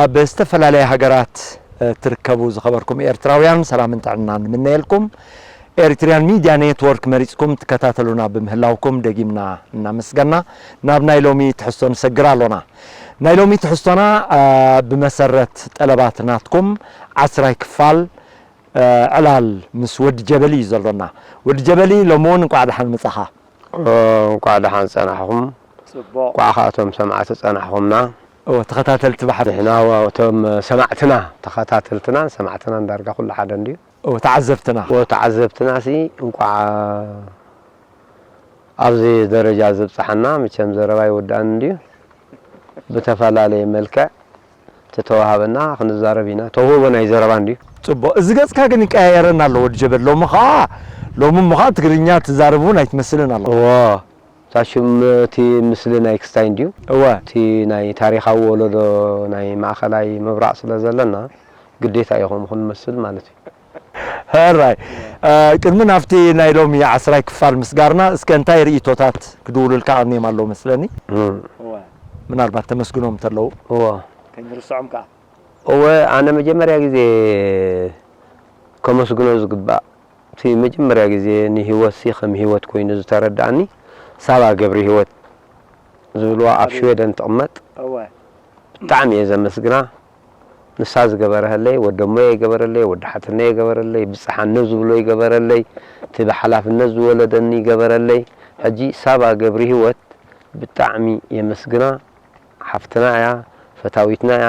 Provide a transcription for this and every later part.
ኣብ ዝተፈላለያ ሃገራት ትርከቡ ዝኸበርኩም ኤርትራውያን ሰላምን ጥዕናን ንምነየልኩም። ኤሪትሪያን ሚድያ ኔትወርክ መሪጽኩም ትከታተሉና ብምህላውኩም ደጊምና እናመስገና ናብ ናይ ሎሚ ትሕዝቶ ንሰግር ኣሎና። ናይ ሎሚ ትሕዝቶና ብመሰረት ጠለባት ናትኩም ዓስራይ ክፋል ዕላል ምስ ወዲ ጀበሊ እዩ ዘሎና። ወዲ ጀበሊ ሎሚ እውን እንቋዕ ደሓን መጻኻ። እንቋዕ ደሓን ጸናሕኹም። ጽቡቕ። እንቋዕ ከኣቶም ሰማዕቲ ጸናሕኹምና። ተኸታተልቲ ባሕሪ። ንሕና እቶም ሰማዕትና ተኸታተልትናን ሰማዕትናን ዳርጋ ኩሉ ሓደ እንድዩ። ተዓዘብትና። ተዓዘብትና ሲ እንቋዕ ኣብዚ ደረጃ ዘብጽሓና። መቸም ዘረባ ይወዳእን እንድዩ። ብተፈላለየ መልክዕ ተተዋሃበና ክንዛረብ ኢና። ተውህቦ ናይ ዘረባ እንድዩ። ጽቡቕ። እዚ ገጽካ ግን ይቀያየረን ኣሎ ወዲ ጀበል። ሎሚ ኸዓ ሎሚ እሞ ኸዓ ትግርኛ ትዛረብ እውን ኣይትመስልን ኣሎ። እወ። እታ ሽም እቲ ምስሊ ናይ ክስታይ እንድዩ። እወ። እቲ ናይ ታሪኻዊ ወለዶ ናይ ማእኸላይ ምብራቕ ስለ ዘለና ግዴታ እዩ ከምኡ ክንመስል ማለት እዩ። ሕራይ ቅድሚ ናብቲ ናይ ሎሚ ዓስራይ ክፋል ምስጋርና እስከ እንታይ ርእይቶታት ክድውሉልካ ቀኒዮም ኣለዉ መስለኒ። ምናልባት ተመስግኖም እንተለዉ። እወ። ከይንርስዖም ከኣ። እወ ኣነ መጀመርያ ግዜ ከመስግኖ ዝግባእ እቲ መጀመርያ ግዜ ንህይወትሲ ከም ህይወት ኮይኑ ዝተረድኣኒ ሳባ ገብሪ ህይወት ዝብልዋ ኣብ ሽወደን ትቕመጥ። እወ። ብጣዕሚ እየ ዘመስግና። ንሳ ዝገበረህለይ፣ ወደሞየ ይገበረለይ፣ ወዲ ሓትነየ ይገበረለይ፣ ብጽሓኖ ዝብሎ ይገበረለይ፣ እቲ ብሓላፍነት ዝወለደኒ ይገበረለይ። ሕጂ ሳባ ገብሪ ህይወት ብጣዕሚ የመስግና። ሓፍትና እያ፣ ፈታዊትና እያ።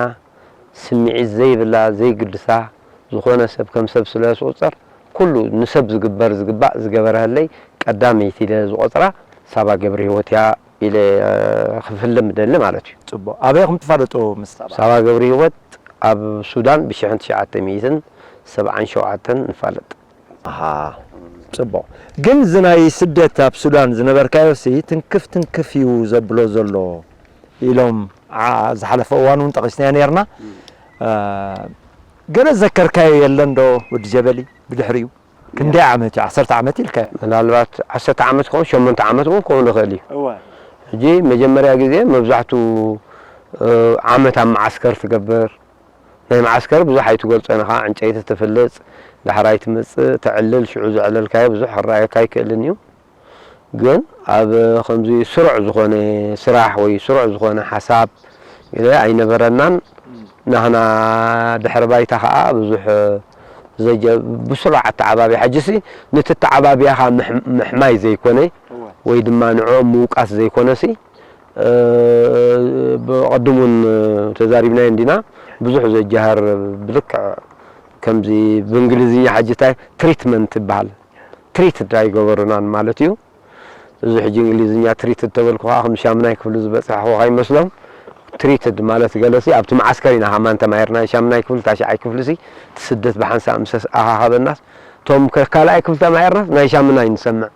ስምዒት ዘይብላ፣ ዘይግድሳ፣ ዝኾነ ሰብ ከም ሰብ ስለ ዝቑጸር፣ ኩሉ ንሰብ ዝግበር ዝግባእ ዝገበረህለይ ቀዳመይቲ ኢለ ዝቖጽራ ሳባ ገብሪ ህይወት እያ ኢለ ክፍልም እደሊ ማለት እዩ። ጽቡቕ። ኣበይ ኢኹም ትፋለጡ ምስ ሳባ? ሳባ ገብሪ ህይወት ኣብ ሱዳን ብሽሕን ትሽዓተ ሚእትን ሰብዓን ሸውዓተን ንፋለጥ። ኣሃ፣ ጽቡቕ። ግን እዚ ናይ ስደት ኣብ ሱዳን ዝነበርካዮሲ ትንክፍ ትንክፍ እዩ ዘብሎ ዘሎ ኢሎም ዓ-፣ ዝሓለፈ እዋን እውን ጠቒስናዮ ነይርና። እ፣ ገለ ዘከርካዮ የለን ዶ ወዲ ጀበሊ ብድሕሪኡ? ክንደይ ዓመት እዩ? ዓሰርተ ዓመት ኢልካዮ። ምናልባት ዓሰርተ ዓመት ክኸውን፣ ሸሞንተ ዓመት እውን ክኸውን ይኽእል እዩ። እወ። ሕጂ መጀመርያ ግዜ መብዛሕትኡ፣ እ፣ ዓመት ኣብ መዓስከር ትገብር። ናይ መዓስከር ብዙሕ ኣይትገልጾን ኢኻ፣ ዕንጨይቲ ትፍልጽ፣ ዳሕራይ ትመጽእ፣ ተዕልል፣ ሽዑ ዘዕለልካዮ ብዙሕ ክረኣየካ ኣይክእልን እዩ። ግን ኣብ ከምዚ ስሩዕ ዝኾነ ስራሕ ወይ ስሩዕ ዝኾነ ሓሳብ ገለ ኣይነበረናን። ናህና ድሕሪ ባይታ ኸኣ ብዙሕ ዘጀ-፣ ብስሩዕ ኣተዓባብያ፣ ሕጂሲ ነቲ ኣተዓባብያኻ ምሕ-፣ ምሕማይ ዘይኮነ እወ። ወይ ድማ ንዕኦም ምውቃስ ዘይኮነሲ፣ እ፣ ብቐድም እውን ተዛሪብናዮ እንዲና፣ ብዙሕ ዘጀሃር ብልክዕ ከምዚ ብእንግሊዝኛ ሕጂ እንታይ ትሪትመንት ይበሃል። ትሪትድ ኣይገበሩናን ማለት እዩ። እዚ ሕጂ እንግሊዝኛ ትሪትድ ተበልኩ ከዓ ከም ሻምናይ ክፍሊ ዝበፅሐኹ ከይመስሎም። ትሪትድ ማለት ገለሲ ኣብቲ መዓስከር ኢና ከማን ተማሂርና፣ ሻምናይ ክፍሊ ታሽዓይ ክፍሊ ሲ እቲ ስደት ብሓንሳእ ምስ ኣኻኸበናስ እቶም ከ-፣ ካልኣይ ክፍሊ ተማሂርናስ ናይ ሻምናይ ንሰምዕ።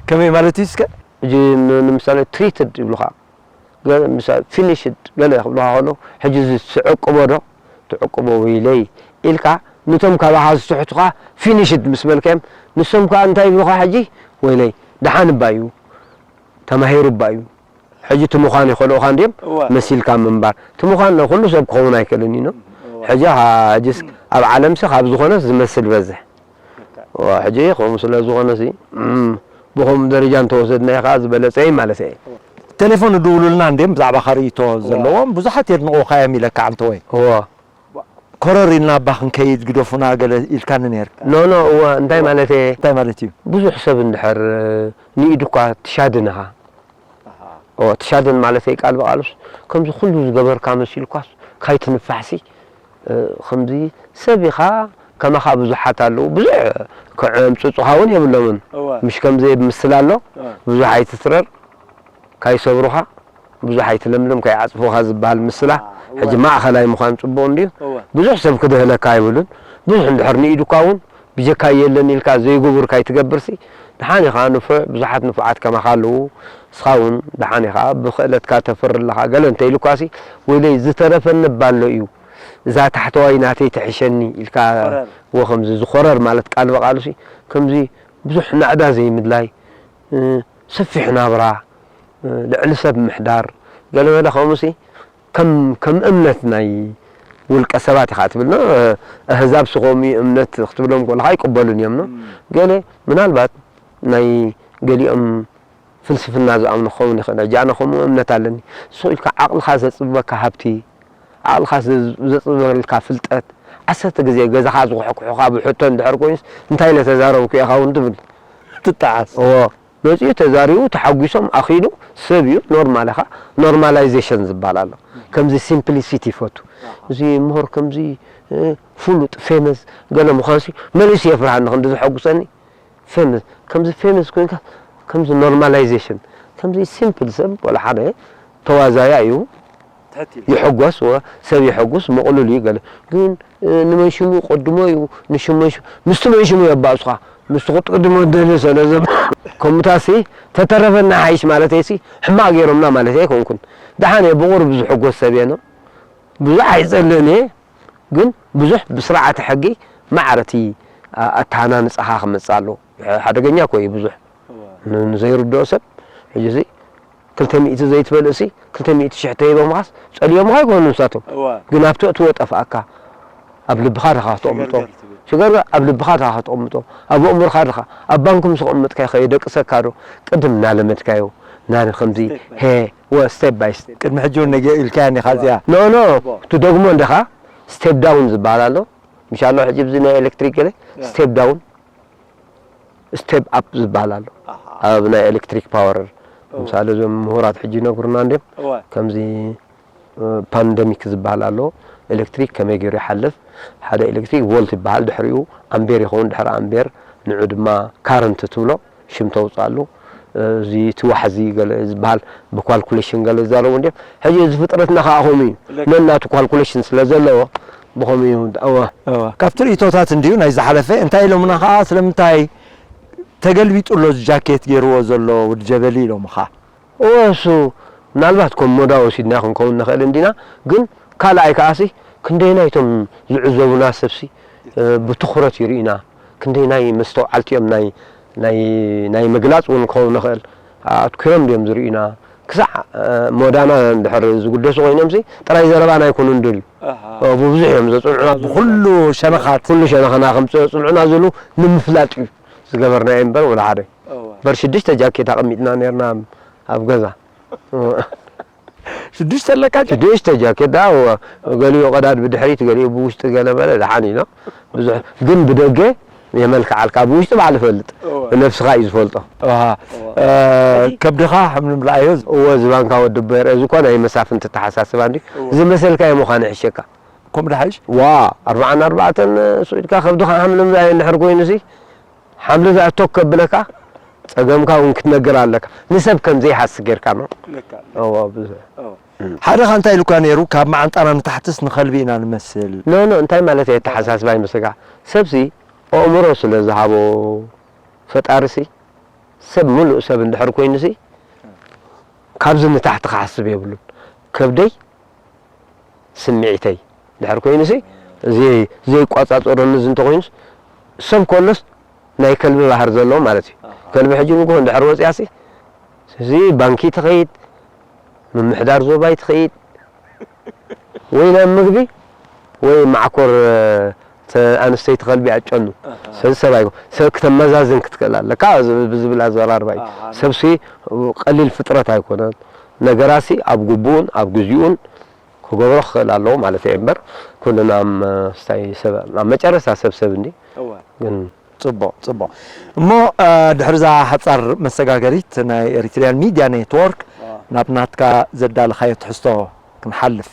ከመይ ማለት እዩ እስከ? ሕጂ ን-፣ ንምሳሌ ትሪትድ ይብሉኻ። ገለ ምሳሌ ፊኒሽድ ገለ ክብሉኻ ከለዉ፣ ሕጂ እዚ ትዕቅቦ ዶ? ትዕቅቦ ወይለይ ኢልካ፣ ነቶም ካባኻ ዝስሕቱኻ ፊኒሽድ ምስ በልካዮም፣ ንሶም ከኣ እንታይ ይብሉኻ ሕጂ? ወይለይ፣ ደሓን እባ እዩ፣ ተማሂሩ እባ እዩ። ሕጂ እቲ ምዃን ይኸልኡኻ እንድዮም እወ። መሲልካ ምንባር። እቲ ምዃን ኩሉ ሰብ ክኸውን ኣይክእልን እዩ፣ ኖ? እወ። ሕጂ ኻ-፣ ሕጂስ ኣብ ዓለምሲ ካብ ዝኾነስ ዝመስል ይበዝሕ። እወ፣ ሕጂ ከምኡ ስለ ዝኾነሲ፣ እም፣ ብኸምኡ ደረጃ እንተወሰድናዮ ኸዓ ዝበለጸ እዩ ማለት እየ። ቴሌፎን ይድውሉልና እንድዮም ብዛዕባኻ ርእይቶ ዘለዎም፣ ብዙሓት የድንቑኻ እዮም ኢለካ ዓንተወይ። እወ። ኮረር ኢልና እባ ክንከይድ ግደፉና ገለ ኢልካኒ ነይርካ። ኖ፣ ኖ፣ እወ፣ እንታይ ማለት እየ? እንታይ ማለት እዩ? ብዙሕ ሰብ እንድሕር ንኢዱ እኳ ትሻድን ኢኻ። እወ፣ ትሻድን ማለተይ ቃል ብቓሉስ ከምዚ ኩሉ ዝገበርካ መሲልኳስ ካይትንፋሕሲ፣ እ፣ ከምዚ ሰብ ኢኻ፣ ከማኻ ብዙሓት ኣለዉ። ብዙሕ ክዕምጽጹኻ እውን የብሎምን። እወ። ምሽ ከም ዘይምስል ኣሎ። እወ። ብዙሕ ኣይትስረር፣ ካይሰብሩኻ፣ ብዙሕ ኣይትለምልም፣ ካይዓጽፉኻ ዝበሃል ምስላ። አ፣ እወ። ሕጂ ማእኸላይ ምዃን ጽቡቕ እንድዩ። እወ። ብዙሕ ሰብ ክድህለካ ኣይብሉን። ብዙሕ እንድሕር ንኢዱካ እውን ብጀካ የለን ኢልካ ዘይግቡር ካይትገብርሲ፣ ደሓን ኢኻ ንፉዕ፣ ብዙሓት ንፉዓት ከማኻ ኣለዉ። ንስኻ እውን ደሓን ኢኻ፣ ብኽእለትካ ተፍሪ ኣለኻ። ገለ እንተ ኢሉካሲ፣ ወይለይ ዝተረፈኒ እባ ኣሎ እዩ፣ እዛ ታሕተዋይ ናተይ ትሕሸኒ ኢልካ ኮረር። እዎ ከምዚ ዝኾረር ማለት ቃል ብቓሉሲ፣ ከምዚ ብዙሕ ናዕዳ ዘይምድላይ፣ እ፣ ሰፊሕ ናብራ፣ እ፣ ልዕሊ ሰብ ምሕዳር፣ ገለመለ ከምኡሲ ከም፣ ከም እምነት ናይ ውልቀ ሰባት ኢኻ ትብል፣ ኖ፣ ኣህዛብ ስኾሚ እምነት ክትብሎም ከለኻ ኣይቅበሉን እዮም፣ ኖ። እም። ገለ ምናልባት ናይ ገሊኦም ፍልስፍና ዝኣምኑ ክኸውን ይኽእል። ሕጂ ኣነ ከምኡ እምነት ኣለኒ። ስቕ ኢልካ ዓቕልኻ ዘጽብበካ ሃብቲ፣ ዓቕልኻ ዘ-፣ ዘጽብበልካ ፍልጠት፣ ዓሰርተ ግዜ ገዛኻ ዝኹሕኩሑኻ ብሕቶ እንድሕር ኮይኑስ፣ እንታይ ኢለ ተዛረብኩ ኢኻ እውን ትብል። ትጠዓስ። እዎ። መጺኡ ተዛሪቡ፣ ተሓጒሶም፣ ኣኺሉ፣ ሰብ እዩ፣ ኖርማል ኢኻ። ኖርማላይዜሽን ዝበሃል ኣሎ። ከምዚ ሲምፕሊሲቲ ይፈቱ። ኣሃ። እዚ ምሁር ከምዚ፣ እ፣ ፍሉጥ፣ ፌመስ፣ ገለ ምዃንሲ፣ መሊሱ የፍርሃኒ፣ ክንዲ ዘሐጉሰኒ። ፌመስ፣ ከምዚ ፌመስ ኮይንካ፣ ከምዚ ኖርማላይዜሽን፣ ከምዚ ሲምፕል ሰብ፣ ወላ ሓደ ተዋዛያ እዩ። ትሕት ኢሉ። ይሕጎስ፣ ወ-፣ ሰብ ይሕጉስ፣ ምቕሉል እዩ ገለ። ግን፣ እ፣ ንመን ሽሙ ቀድሞ እዩ፣ ንሽመን ሽ-፣ ምስቲ መን ሽሙ የባእሱኻ። ምስቲ ክትቅድሞ ትደሊ ስለ ዘብ-፣ ከምኡታሲ፣ ተተረፈና ሓይሽ ማለተይሲ፣ ሕማቕ ገይሮምና ማለተይ ኣይኮንኩን። ደሓን እየ፣ ብቑሩብ ዝሕጎስ ሰብ እየ፣ ኖ። ብዙሕ ኣይጸልእን እየ። ግን ብዙሕ ብስርዓተ ሕጊ ማዕረ እቲ፣ ኣ-፣ ኣተሃናንጻኻ ክመጽእ ኣለዎ። ሓደገኛ እኮ እዩ ብዙሕ። እወ። ን-፣ ንዘይርድኦ ሰብ፣ ሕጂ እዚ ክልተ ሚእቲ ዘይትበልእሲ፣ ክልተ ሚእቲ ሽሕ ተሂቦምኻስ፣ ጸልዮምኻ ኣይኮኑን ንሳቶም። እወ። ግን ኣብቲ እትዎ ጠፍኣካ፣ ኣብ ልብኻ ዲኻ ከተቕምጦ። ሽገር ገር ኣብ ልብኻ ዲኻ ከተቕምጦ። ኣብ ኣእምሮኻ ዲኻ፣ ኣብ ባንክ ምስ ኣቐመጥካዮ ከ የደቅሰካ ዶ? ቅድም እናለመድካዮ፣ ናን ከምዚ፣ ስቴፕ ባይ ሄ፣ ወ-፣ ስቴፕ ባይ ስቴፕ። ቅድሚ ሕጂ እውን ነገ ኢልካያ እኒኻ እዚኣ። ኖ፣ ኖ፣ እቦ። ትደግሞ እንዲኻ፣ ስቴፕ ዳውን ዝበሃል ኣሎ። ምሽ ኣሎ ሕጂ ብዚ ናይ ኤሌክትሪክ ገለ፣ ያ። ስቴፕ ዳውን፣ ስቴፕ ኣፕ ዝበሃል ኣሎ። ኣሃ። ኣብ ናይ ኤሌክትሪክ ፓወር፣ ኦ። ምሳሌ እዞም ምሁራት ሕጂ ይነግሩና እንድዮም። እወ። ከምዚ፣ እ፣ ፓንደሚክ ዝበሃል ኣሎ። ኤሌክትሪክ ከመይ ገይሩ ይሓልፍ? ሓደ ኤሌክትሪክ ቮልት ይበሃል፣ ድሕሪኡ ኣምቤር ይኸውን፣ ድሕሪ ኣምቤር ንዑ ድማ ካረንት ትብሎ። ሽም ተውፅኣሉ። እዚ እቲ ዋሕዚ ገለ ዝበሃል ብኳልኩሌሽን ገለ ዝዛረቡ እንድዮም። ሕጂ እዚ ፍጥረትና ከዓ ከምኡ እዩ። ልክ። ነናቱ ኳልኩሌሽን ስለ ዘለዎ ብኸምኡ እዩ። እወ። እወ። ካብቲ ርእይቶታት እንድዩ ናይ ዝሓለፈ እንታይ ኢሎምና ከዓ ስለምንታይ ተገልቢጡ ኣሎ እዚ ጃኬት ገይርዎ ዘሎ ወዲ ጀበሊ ኢሎምኻ? እወ፣ እሱ ምናልባት ከም ሞዳ ወሲድና ክንከውን ንኽእል እንዲና፣ ግን ካልኣይ ከኣሲ ክንደየናይ እቶም ዝዕዘቡና ሰብሲ፣ እ፣ ብትኹረት ይርእዩና፣ ክንደየናይ መስተውዓልቲ እዮም ናይ፣ ናይ፣ ናይ ምግላጽ እውን ክኸውን ንኽእል። ኣትኲሮም ድዮም ዝርእዩና? ክሳዕ፣ እ፣ ሞዳና እንድሕር ዝግደሱ ኮይኖምሲ ጥራይ ዘረባና ኣይኮኑን ድልዩ። ኣሃ። እ፣ ብብዙሕ እዮም ዘጽንዑና። ብኹሉ ሸነኻት። ኩሉ ሸነኽና ከም ዘጽንዑና ዝሉ ንምፍላጥ እዩ ዝገበርናዮ እምበር ወላ ሓደ። እወ። በር ሽዱሽተ ጃኬት ኣቐሚጥና ነርና ኣብ ገዛ። ሽዱሽተ ኣለካ? ሽዱሽተ ጃኬት፣ ኣዎ። ገሊኡ ቀዳድ ብድሕሪት፣ ገሊኡ ብውሽጢ፣ ገለ በለ፣ ደሓን ኢሎ። ብዙሕ ግን ብደገ የመልክዓልካ፣ ብውሽጢ ባዕሉ ይፈልጥ። እወ። ነብስኻ እዩ ዝፈልጦ። ኣሃ። እወ። እ፣ ከብድኻ ሕምልም ረኣዮ። እወ፣ ዝባንካ ወዲ ኣቦ የርአ። እዚ እኮ ናይ መሳፍንቲ ተሓሳስባ እንዲ። እወ። ዝመሰልካ እዩ ምዃን ይሕሸካ። ከምኡ ዶ ሓይሽ? ዋ፣ ኣርብዓን ኣርባዕተን ስዒድካ ከብድኻ ሓምልም ረኣዮ እንድሕር ኮይኑሲ፣ ሓምሊ ዝኣቶክ ከብለካ፣ ጸገምካ እውን ክትነግር ኣለካ። ንሰብ ከም ዘይሃሲ ጌርካ ነው። ልካ። እዎ፣ ብዙሕ። እዎ። እም። ሓደ ኻንታ ኢሉካ ነይሩ፣ ካብ መዓንጣና ንታሕትስ ንኸልቢ ኢና ንመስል። ኖ፣ ኖ፣ እንታይ ማለት እየ? ኣተሓሳስባ ይመስለካ? ሰብሲ ኣእምሮ ስለ ዝሃቦ ፈጣሪሲ፣ ሰብ ምሉእ ሰብ እንድሕር ኮይኑሲ፣ ካብዚ ንታሕቲ ክሓስብ የብሉን። ከብደይ ስምዒተይ ድሕር ኮይኑሲ፣ ዘይ-፣ ዘይቋጻጸረኒ እዚ እንተኾይኑስ፣ ሰብ ከሎስ ናይ ከልቢ ባህሪ ዘለዎ ማለት እዩ። ኣሃ። ከልቢ ሕጂ ንግሆ እንድሕር ወጺኣሲ፣ እዚ ባንኪ ትኸይድ፣ ምምሕዳር ዞባይ ትኸይድ፣ ወይ ናብ ምግቢ፣ ወይ ማዕኮር፣ ተ-፣ ኣንስተይቲ ከልቢ ኣጨኑ። ኣሃ። ሰብ፣ ሰብ ኣይኮ-፣ ሰብ ክተመዛዝን ክትክእል ኣለካ፣ ዝ-፣ ብዝብል ኣዘራርባ እዩ። ኣሃ። ሰብሲ ቀሊል ፍጥረት ኣይኮነን። ነገራሲ ኣብ ግቡኡን ኣብ ግዜኡን ክገብሮ ክኽእል ኣለዎ ማለት እየ እምበር፣ ኩልና ም-፣ ስታይ ሰብ፣ ኣብ መጨረስታ ሰብ ሰብ እንዲ። እወ። ግን ጽቡቕ፣ ጽቡቕ። እሞ፣ እ፣ ድሕሪ እዛ ሓጻር መሰጋገሪት ናይ ኤሪትሪያን ሚድያ ኔትወርክ፣ አ። ናብ ናትካ ዘዳለኻዮ ትሕዝቶ ክንሓልፍ።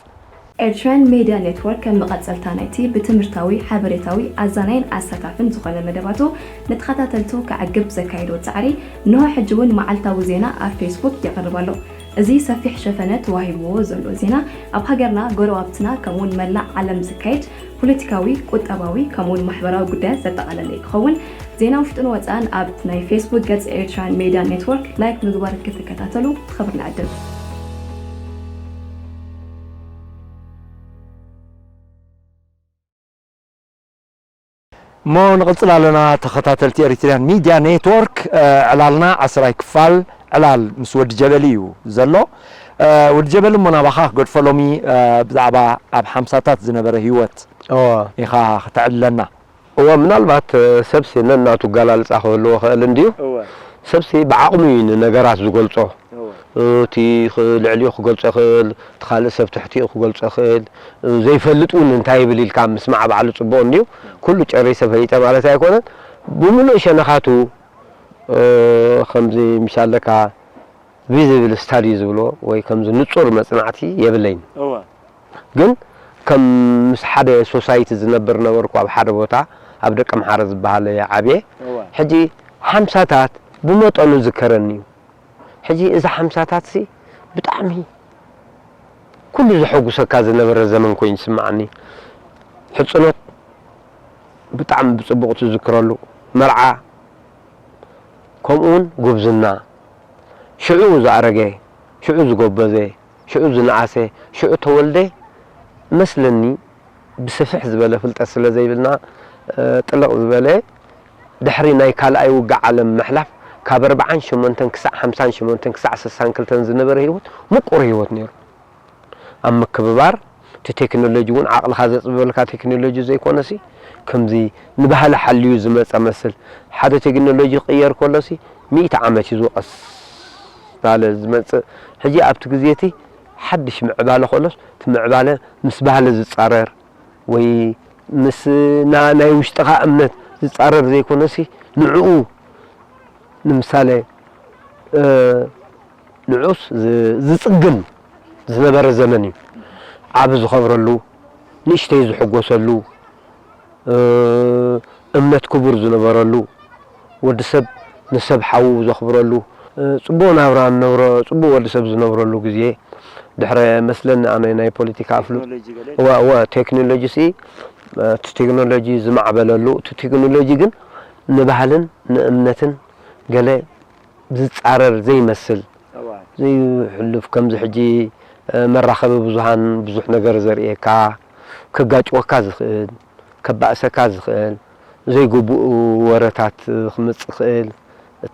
ኤርትራን ሜድያ ኔትወርክ ከም መቐጸልታ ናይቲ ብትምህርታዊ፣ ሓበሬታዊ፣ ኣዛናይን ኣሳታፍን ዝኾነ መደባቱ ንተኸታተልቱ ከዕግብ ዘካየዶ ጻዕሪ፣ እንሆ ሕጂ እውን መዓልታዊ ዜና ኣብ ፌስቡክ የቕርብ ኣሎ። እዚ ሰፊሕ ሸፈነ ተዋሂብዎ ዘሎ ዜና፣ ኣብ ሃገርና፣ ጎረባብትና፣ ከምኡውን መላእ ዓለም ዝካየድ ፖለቲካዊ፣ ቁጠባዊ፣ ከምኡውን ማሕበራዊ ጉዳያት ዘጠቓለለ ክኸውን፣ ዜና ውሽጥን ወጻእን ኣብ ናይ ፌስቡክ ገጽ ኤርትራን ሜድያ ኔትወርክ ላይክ ምግባር ክትከታተሉ ብኽብሪ ንዕድም። እሞ ንቕጽል ኣለና ተኸታተልቲ ኤሪትሪያን ሚድያ ኔትወርክ። እ፣ ዕላልና ዓስራይ ክፋል ዕላል ምስ ወዲ ጀበሊ እዩ ዘሎ። እ፣ ወዲ ጀበሊ እሞ ናባኻ ክገድፎ ሎሚ፣ እ፣ ብዛዕባ ኣብ ሓምሳታት ዝነበረ ህይወት እወ። ኢኻ ከተዕልለና። እወ፣ ምናልባት፣ እ፣ ሰብሲ ነናቱ ኣገላልጻ ክህልዎ ይኽእል እንድዩ። እወ። ሰብሲ ብዓቕሙ እዩ ንነገራት ዝገልጾ። እወ። እቲ ኽ-፣ ልዕሊኡ ክገልጾ ይኽእል፣ እቲ ካልእ ሰብ ትሕቲኡ ክገልጾ ይኽእል። ዘይፈልጥ እውን እንታይ ይብል ኢልካ ምስማዕ ባዕሉ ጽቡቕ እንድዩ። ኩሉ ጨሪሰ ፈሊጠ ማለት ኣይኮነን። ብምሉእ ሸነኻቱ፣ እ፣ ከምዚ ምሽ ኣለካ ቪዚብል ስታዲ ዝብሎ ወይ ከምዚ ንጹር መጽናዕቲ የብለይን። እወ። ግን ከም ምስ ሓደ ሶሳይቲ ዝነብር ነበርኩ ኣብ ሓደ ቦታ ኣብ ደቀምሓረ ዝበሃል እየ ዓብየ። እወ። ሕጂ ሓምሳታት ብመጠኑ ዝከረኒ እዩ። ሕጂ እዚ ሓምሳታት ሲ ብጣዕሚ ኩሉ ዘሐጉሰካ ዝነበረ ዘመን ኮይኑ ይስምዓኒ። ሕጽኖት ብጣዕሚ ብጽቡቕ ትዝክረሉ፣ መርዓ፣ ከምኡ እውን ጉብዝና፣ ሽዑ ዝኣረገ፣ ሽዑ ዝጎበዘ፣ ሽዑ ዝነኣሰ፣ ሽዑ ተወልደ መስለኒ ብስፍሕ ዝበለ ፍልጠት ስለ ዘይብልና፣ እ፣ ጥልቕ ዝበለ ድሕሪ ናይ ካልኣይ ውግእ ዓለም ምሕላፍ ካብ ኣርብዓን ሸሞንተን ክሳዕ ሓምሳን ሸሞንተን ክሳዕ ስሳን ክልተን ዝነበረ ህይወት ምቁር ህይወት ነይሩ። ኣብ ምክብባር እቲ ቴክኖሎጂ እውን ዓቕልኻ ዘጽብበልካ ቴክኖሎጂ ዘይኮነሲ ከምዚ ንባህሊ ሓልዩ ዝመጸ መስል ሓደ ቴክኖሎጂ ክቕየር ከሎሲ ሚእቲ ዓመት እዩ ዝወቐስ እናበለ ዝመጽእ። ሕጂ ኣብቲ ግዜ እቲ ሓድሽ ምዕባለ ከሎስ እቲ ምዕባለ ምስ ባህሊ ዝጻረር ወይ ምስ ና-፣ ናይ ውሽጥኻ እምነት ዝጻረር ዘይኮነሲ ንዕኡ ንምሳሌ፣ እ፣ ንዑስ ዝ-፣ ዝጽግን ዝነበረ ዘመን እዩ። ዓቢ ዝኸብረሉ፣ ንእሽተይ ዝሕጎሰሉ፣ እ፣ እምነት ክቡር ዝነበረሉ፣ ወዲ ሰብ ንሰብ ሓዉ ዘኽብረሉ፣ እ፣ ጽቡቕ ናብራ ንነብሮ፣ ጽቡቕ ወዲ ሰብ ዝነብረሉ ግዜ ድሕረ መስለኒ ኣነ ናይ ፖለቲካ ኣፍሉ-፣ ቴክኖሎጂ ገለ እወ፣ እወ፣ ቴክኖሎጂ ሲ፣ እ፣ እቲ ቴክኖሎጂ ዝማዕበለሉ፣ እቲ ቴክኖሎጂ ግን ንባህልን ንእምነትን ገለ ዝጻረር ዘይመስል፣ እዋ። ዘይሕሉፍ ከምዚ ሕጂ፣ እ፣ መራኸቢ ብዙሃን ብዙሕ ነገር ዘርእየካ፣ ከጋጭወካ ዝኽእል፣ ከባእሰካ ዝኽእል፣ ዘይግቡእ ወረታት ክመጽእ ይኽእል፣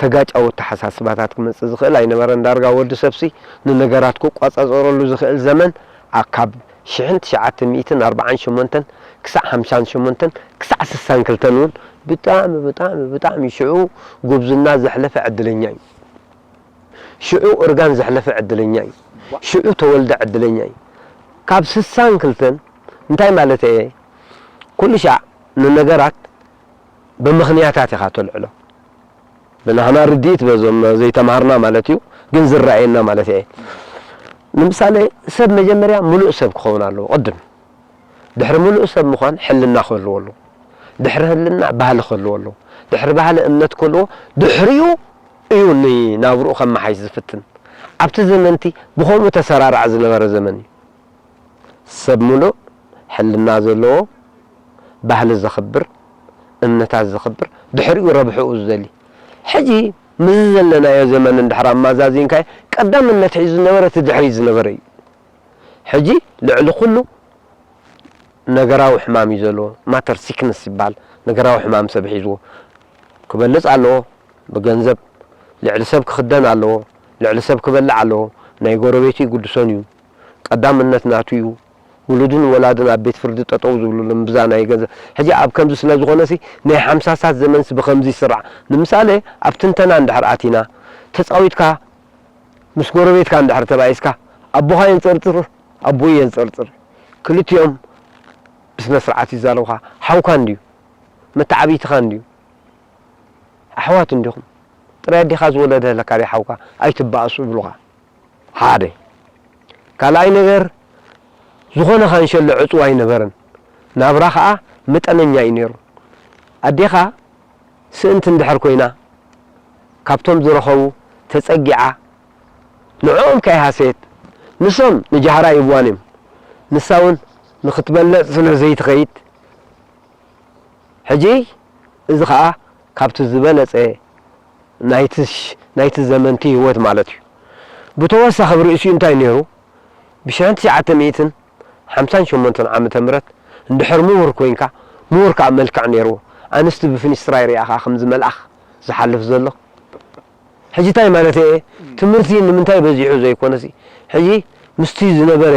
ተጋጫዊ ኣተሓሳስባታት ክመጽእ ዝኽእል ኣይነበረን። ዳርጋ ወዲ ሰብሲ ንነገራት ክቋጻጸረሉ ዝኽእል ዘመን ኣ-፣ ካብ ሽሕን ትሽዓተ ሚእትን ኣርብዓን ሸሞንተን ክሳዕ ሓምሳን ሸሞንተን ክሳዕ ስሳን ክልተን እውን ብጣዕሚ፣ ብጣዕሚ፣ ብጣዕሚ ሽዑ ጉብዝና ዘሕለፈ ዕድለኛ እዩ። ሽዑ እርጋን ዘሕለፈ ዕድለኛ እዩ። ሽዑ ተወልደ ዕድለኛ እዩ። ካብ ስሳን ክልተን እንታይ ማለት እየ? ኩሉ ሻዕ ንነገራት ብምኽንያታት ኢኻ ተልዕሎ። ብናህና ርድኢት በዞም ዘይተማሃርና ማለት እዩ፣ ግን ዝረኣየና ማለት እየ። ንምሳሌ ሰብ መጀመርያ ምሉእ ሰብ ክኸውን ኣለዎ ቅድም። ድሕሪ ምሉእ ሰብ ምዃን ሕልና ክህልዎ ኣለዎ። ድሕሪ ህልና ባህሊ ክህልዎ ኣለዎ። ድሕሪ ባህሊ እምነት ክህልዎ፣ ድሕሪኡ እዩ ንናብርኡ ከመሓይሽ ዝፍትን። ኣብቲ ዘመንቲ ብኸምኡ ተሰራርዐ ዝነበረ ዘመን እዩ። ሰብ ምሉእ ሕልና ዘለዎ፣ ባህሊ ዘኽብር፣ እምነታት ዘኽብር፣ ድሕሪኡ ረብሕኡ ዝደሊ። ሕጂ ምስዚ ዘለናዮ ዘመን እንድሕር ኣመዛዚንካዮ፣ ቀዳምነት ሒዙ ዝነበረ እቲ ድሕሪት ዝነበረ እዩ። ሕጂ ልዕሊ ኩሉ ነገራዊ ሕማም እዩ ዘለዎ። ማተር ሲክነስ ይበሃል። ነገራዊ ሕማም ሰብ ሒዝዎ። ክበልጽ ኣለዎ ብገንዘብ። ልዕሊ ሰብ ክኽደን ኣለዎ። ልዕሊ ሰብ ክበልዕ ኣለዎ። ናይ ጎረቤቱ ይግድሶን እዩ። ቀዳምነት ናቱ እዩ። ውሉድን ወላድን ኣብ ቤት ፍርዲ ጠጠው ዝብሉሉ እምብዛ ናይ ገንዘብ። ሕጂ ኣብ ከምዚ ስለ ዝኾነሲ ናይ ሓምሳሳት ዘመንሲ ብኸምዚ ይስራዕ። ንምሳሌ ኣብ ትንተና እንድሕር ኣቲና ተጻዊትካ ምስ ጎረቤትካ እንድሕር ተባኢስካ ኣቦኻ የንጸርጽር ኣቦኡ የንጸርጽር። ክልቲኦም ብስነ ስርዓት ይዛረቡኻ። ሓውካ እንድዩ፣ መተዓብይትኻ እንድዩ፣ ኣሕዋት እንዲኹም። ጥራይ ኣዴኻ ዝወለደ ኣለካ ድዩ ሓውካ? ኣይትባእሱ ይብሉኻ። ሓደ። ካልኣይ ነገር፣ ዝኾነ ካንሸሎ ዕጹው ኣይነበረን። ናብራ ኸኣ መጠነኛ እዩ ነይሩ። ኣዴኻ ስእንቲ እንድሕር ኮይና፣ ካብቶም ዝረኸቡ ተጸጊዓ፣ ንዕኦም ከይሃሰየት፣ ንሶም ንጃህራ ይብዋን እዮም። ንሳ እውን ንኽትበልዕ ስለ ዘይትኸይድ፣ ሕጂ እዚ ኸኣ ካብቲ ዝበለጸ ናይቲ ሽ-፣ ናይቲ ዘመንቲ ህይወት ማለት እዩ። ብተወሳኺ ኣብ ርእሲኡ እንታይ ነይሩ? ብሽሕን ትሽዓተ ሚእትን ሓምሳን ሸሞንተን ዓመተ ምህረት እንድሕር ምሁር ኮይንካ፣ ምሁር ከኣ መልክዕ ነይርዎ። ኣንስቲ ብፍኒስትራ ይሪኣ ከኣ ከምዚ መልኣኽ ዝሓልፍ ዘሎ። ሕጂ እንታይ ማለት እየ? ትምህርቲ ንምንታይ በዚሑ ዘይኮነሲ፣ ሕጂ ምስቲ ዝነበረ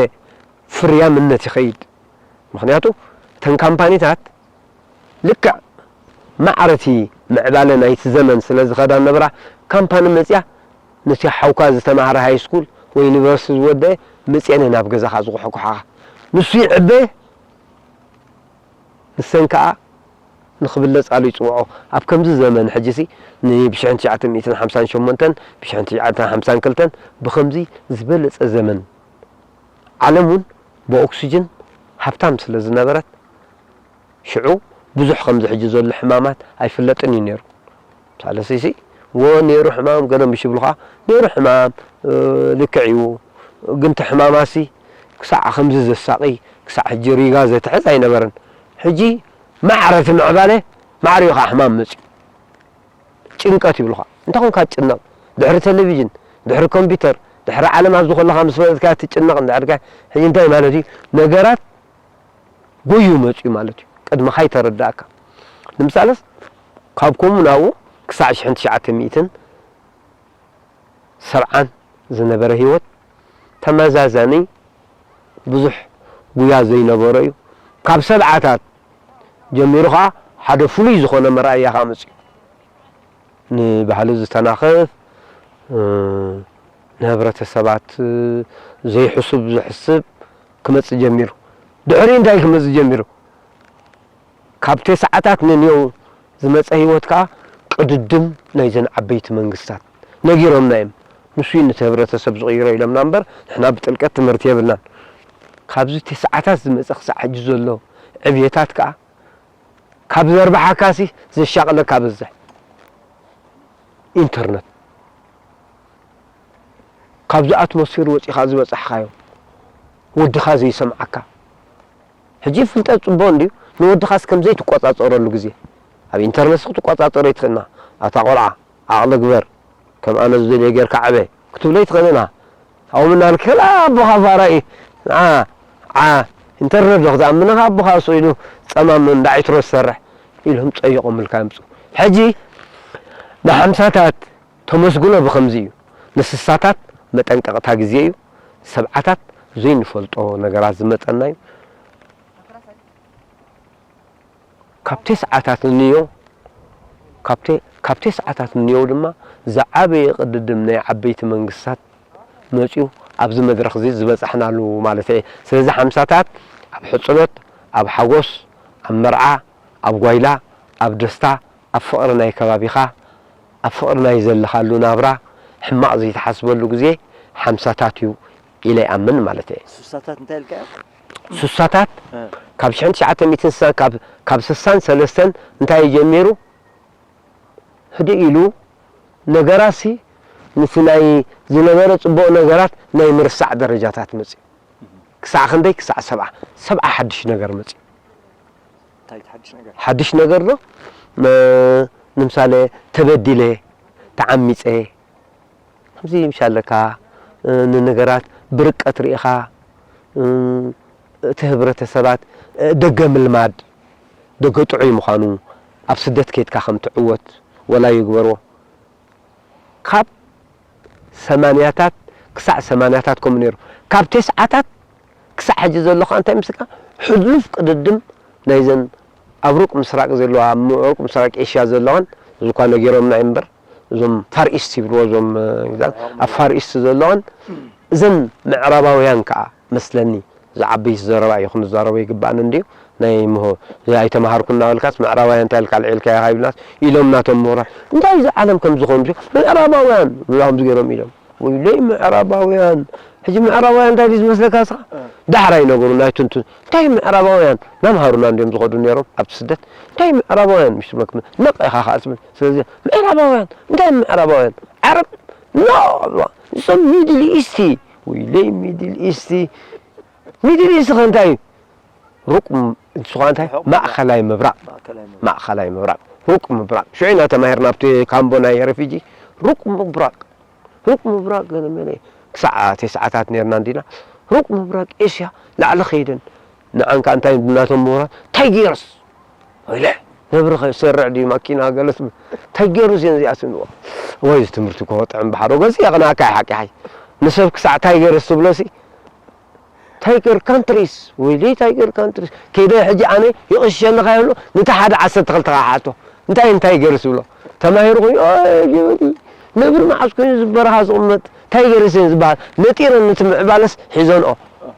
ፍርያምነት ይኸይድ። ምኽንያቱ እተን ካምፓኒታት ልክዕ ማዕረቲ ምዕባለ ናይቲ ዘመን ስለ ዝኸዳ ነበራ፣ ካምፓኒ መጽያ ነቲ ሓውካ ዝተማህረ ሃይ ስኩል ወይ ዩኒቨርሲቲ ዝወደአ መጽየነ ናብ ገዛኻ ዝቑሕኩሓኻ። ንሱ ይዕበ፣ ንሰን ከኣ ንኽብለጻሉ ይጽውዖ። ኣብ ከምዚ ዘመን ሕጂሲ ን-፣ ብሽሕን ትሽዓተ ሚእትን ሓምሳን ሸሞንተን፣ ብሽሕን ትሽዓተ ሓምሳን ክልተን ብኸምዚ ዝበለጸ ዘመን ዓለም እውን ብኦክስጅን ሃብታም ስለ ዝነበረት፣ ሽዑ ብዙሕ ከምዚ ሕጂ ዘሎ ሕማማት ኣይፍለጥን እዩ ነይሩ። ሳልሰይሲ፣ "ዎ፣ ነይሩ ሕማም" ገለ ምሽ ይብሉኻ፣ ነይሩ ሕማም፣ እ፣ ልክዕ እዩ። ግን እቲ ሕማማሲ ክሳዕ ከምዚ ዘሳቒ፣ ክሳዕ ሕጂ ሪጋ ዘትሕዝ ኣይነበረን። ሕጂ ማዕረ እቲ ምዕባለ፣ ማዕሪኡ ኸዓ ሕማም መጽዩ። ጭንቀት ይብሉኻ። እንታይ ኮንካ ትጭነቕ? ድሕሪ ቴሌቪዥን፣ ድሕሪ ኮምፒውተር፣ ድሕሪ ዓለም ኣብዚ ከለኻ ምስ ፈለጥካ ትጭነቕ እንድሕር ከ፣ ሕጂ እንታይ ማለት እዩ? ነገራት ጎዩ መጽዩ ማለት እዩ። ቅድመኻ ኣይተረዳእካ። ንምሳለስ፣ ካብ ኮሙ ናብኡ ክሳዕ ሽሕን ትሽዓተ ሚእትን ሰብዓን ዝነበረ ህይወት ተመዛዛኒ ብዙሕ ጉያ ዘይነበሮ እዩ። ካብ ሰብዓታት ጀሚሩ ኸዓ ሓደ ፍሉይ ዝኾነ መርኣያ ኸዓ መጽዩ። ንባህሊ ዝተናኽፍ፣ እ፣ ንህብረተሰባት፣ እ፣ ዘይሕሱብ ዝሕስብ ክመጽእ ጀሚሩ። ድሕሪኡ እንታይ ክመጽእ ጀሚሩ? ካብ ተስዓታት ንንየው ዝመጸ ህይወት ከኣ ቅድድም ናይዘን ዓበይቲ መንግስታት ነጊሮምና እዮም። ንሱ እዩ ነቲ ህብረተሰብ ዝቕይሮ ኢሎምና እምበር፣ ንሕና ብጥልቀት ትምህርቲ የብልናን። ካብዚ ተስዓታት ዝመጸ ክሳዕ ሕጂ ዘሎ ዕብየታት ከኣ ካብ ዘርብሓካሲ ዘሻቕለካ በዝሕ። ኢንተርነት። ካብዚ ኣትሞስፌር ወጺኻ ዝበጻሕካዮ፣ ወድኻ ዘይሰምዓካ። ሕጂ ፍልጠት ጽቡቕ እንድዩ፣ ንወድኻስ ከም ዘይትቆጻጸረሉ ግዜ። ኣብ ኢንተርነትስ ክትቆጻጸሮ ኣይትኽእልና። ኣታ ቆልዓ፣ ዓቕሊ ግበር፣ ከም ኣነ ዝደልዮ ጌርካ ዕበ ክትብሎ ኣይትኽእልን ኢኻ። ኣብኡ ምናልክ ከላ ኣቦኻ ፋራ እዩ። ዓ፣ ዓ፣ ኢንተርነት ዶ ክትኣምን ኢኻ? ኣቦኻ እሱ ኢሉ ጸማም እንዳ ዒትሮ ዝሰርሕ ኢሎም ጸይቖምልካ ይምጹ። ሕጂ ንሓምሳታት ተመስግኖ ብኸምዚ እዩ። ንስሳታት መጠንቀቕታ ግዜ እዩ። ሰብዓታት ዘይንፈልጦ ነገራት ዝመጸና እዩ። ካብ ተስዓታት ንንዮ፣ ካብ ተ-፣ ካብ ተስዓታት ንንዮ ድማ ዝዓበየ ቅድድም ናይ ዓበይቲ መንግስታት መጺኡ ኣብዚ መድረኽ እዚ ዝበጻሕናሉ ማለት እየ። ስለዚ ሓምሳታት ኣብ ሕጽኖት፣ ኣብ ሓጎስ፣ ኣብ መርዓ፣ ኣብ ጓይላ፣ ኣብ ደስታ፣ ኣብ ፍቕሪ ናይ ከባቢኻ፣ ኣብ ፍቕሪ ናይ ዘለኻሉ ናብራ ሕማቕ ዘይትሓስበሉ ግዜ ሓምሳታት እዩ ኢለ ይኣምን ማለት እየ። ሱሳታት እንታይ ኢልካዮ? ሱሳታት እ። ካብ ሽሕን ትሽዓተ ሚእትን ስሳን፣ ካብ፣ ካብ ስሳን ሰለስተን እንታይ እዩ ጀሚሩ? ህድእ ኢሉ ነገራሲ፣ ንቲ ናይ ዝነበረ ጽቡቕ ነገራት ናይ ምርሳዕ ደረጃታት መጽዩ። ክሳዕ ክንደይ? ክሳዕ ሰብዓ። ሰብዓ ሓድሽ ነገር መጽዩ። እንታይ እቲ ሓድሽ ነገር? ሓድሽ ነገር ዶ? እ፣ ንምሳሌ፣ ተበዲለ፣ ተዓሚጸ፣ ከምዚ ምሽ ኣለካ፣ እ፣ ንነገራት ብርቀት ርኢኻ፣ እ፣ እቲ ህብረተሰባት፣ እ፣ ደገ ምልማድ፣ ደገ ጥዑይ ምዃኑ፣ ኣብ ስደት ኬድካ ከም ትዕወት ወላ ይግበርዎ። ካብ ሰማንያታት ክሳዕ ሰማንያታት ከምኡ ነይሩ። ካብ ተስዓታት ክሳዕ ሕጂ ዘሎ ኸኣ እንታይ ምስልካ? ሕሉፍ ቅድድም ናይዘን ኣብ ሩቅ ምስራቅ ዘለዋ፣ ኣብ ሩቅ ምስራቅ ኤሽያ ዘለዋን፣ እዚ እኳ ነጊሮምና እዮም እምበር፣ እዞም ፋር ኢስት ይብልዎ፣ እዞም፣ እ፣ ግዛት ኣብ ፋር ኢስት ዘለዋን፣ እዘን ምዕራባውያን ከኣ መስለኒ፣ እዚ ዓበይቲ ዘረባ እዩ ክንዛረቦ ይግባእን እንድዩ። ናይ ምሆ-፣ ኣይተማሃርኩን እናበልካስ ምዕራባውያን እንታይ ኢልካ ኣልዒልካዮ ኢልካ ኢልናስ ኢሎም ናቶም ምሁራን። እንታይ እዚ ዓለም ከም ዝኾኑ ምዕራባውያን ብላ ከምዚ ገይሮም ኢሎም። ወይለይ ምዕራባውያን፣ ሕጂ ምዕራባውያን እንታይ ድዩ ዝመስለካ ንስኻ? እ። ዳሕራይ ነገሩ ናይቱ እንትን፣ እንታይ ምዕራባውያን ናምሃሩና እንድዮም ዝኸዱ ነይሮም ኣብቲ ስደት? እንታይ ምዕራባውያን ምሽ ትብለኩም? ነቕ ኢኻ ከኣ ትብል። ስለዚ ምዕራባውያን፣ እንታይ ምዕራባውያን? ዓረብ? ኖ! ንሶም ሚድል ኢስቲ። ወይለይ ሚድል ኢስቲ። ሚድል ኢስቲ ከ እንታይ እዩ? ሩቅ ም-፣ ንሱ ኸኣ እንታይ? ርሑቕ ምብራቕ። ማእኸላይ ምብራቕ። ማእከላይ ምብራቕ። ማእኸላይ ምብራቕ። ሩቅ ምብራቕ። ሽዑ ኢና ተማሂርና ኣብቲ ካምቦ ናይ ሬፊጂ። ሩቅ ምብራቕ። ሩቅ ምብራቕ ገለ መለ። ክሳዕ ተስዓታት ነርና እንዲና። ሩቅ ምብራቕ ኤስያ ላዕሊ ከይደን። ንዓን ከኣ እንታይ ናቶም ምሁራት? ታይገርስ። ወይለ፣ ነብሪ ከይሰርዕ ድዩ ማኪና ገለ ትብል። ታይገርስ እየን እዚኣተን። ወይ እዚ ትምህርቲ እኮ ጥዕም ብሓዶ ገጽ የቕንኣካ እዩ ሓቂ ሓቂ። ንሰብ ክሳዕ ታይገርስ ትብሎሲ፣ ታይገር ካንትሪስ፣ ወይለይ ታይገር ካንትሪስ። ከይደ ሕጂ ኣነ ይቕሸኒ ከይብሎ፣ ነቲ ሓደ ዓሰርተ ክልተ ክሓቶ። እንታይ እንታይ ገርስ ብሎ? ተማሂሩ ኮይኑ፣ ኦይ፣ ጅብቲ፣ ነብሪ መዓስ ኮይኑ እዚ በረኻ ዝቕመጥ? ታይገርስ እየን ዝበሃል። ነጢረን ነቲ ምዕባለስ ሒዘንኦ።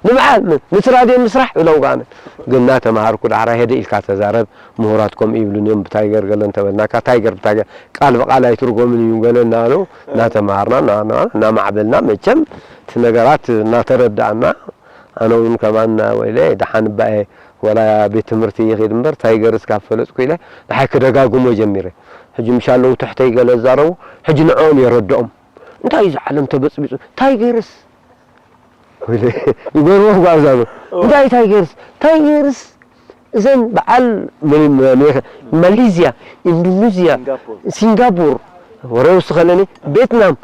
ንበዓል ምን? ነቲ ራድዮ ምስራሕ ብለው ኣነ። ግን እናተማሃርኩ ዳሕራ ሄደ ኢልካ ተዛረብ፣ ምሁራት ከምኡ ይብሉን እዮም፣ ብታይገር ገለ እንተበልናካ፣ ታይገር ብታይገር፣ ቃል ብቃል ኣይትርጎምን እዩ ገለ እናበሉ፣ እናተማሃርና፣ እና-፣ እና-፣ እናማዕበልና፣ መቸም እቲ ነገራት እናተረዳእና፣ ኣነ እውን ከማን ወይለ ደሓን እባ እየ፣ ዋላ ቤት ትምህርቲ ይኸይድ እምበር፣ ታይገርስ ካብ ፈለጥኩ ኢለ፣ ንሓይ ክደጋግሞ ጀሚረ። ሕጂ ምሽ ኣለዉ ትሕተይ ገለ ዝዛረቡ፣ ሕጂ ንዕኦም የረድኦም። እንታይ እዩ እዚ ዓለም ተበጽቢጹ? ታይገርስ? ወይለ፣ ይገርሞም ጓብዛሉ። እዎ። እንታይ ታይገርስ? ታይገርስ እዘን በዓል መ-፣ መ-፣ መ-፣ ማሌዝያ፣ ኢንዶኔዝያ፣ ሲንጋፖር። ሲንጋፖር፣ ወረ ውስኸለኒ፣ ቤትናም።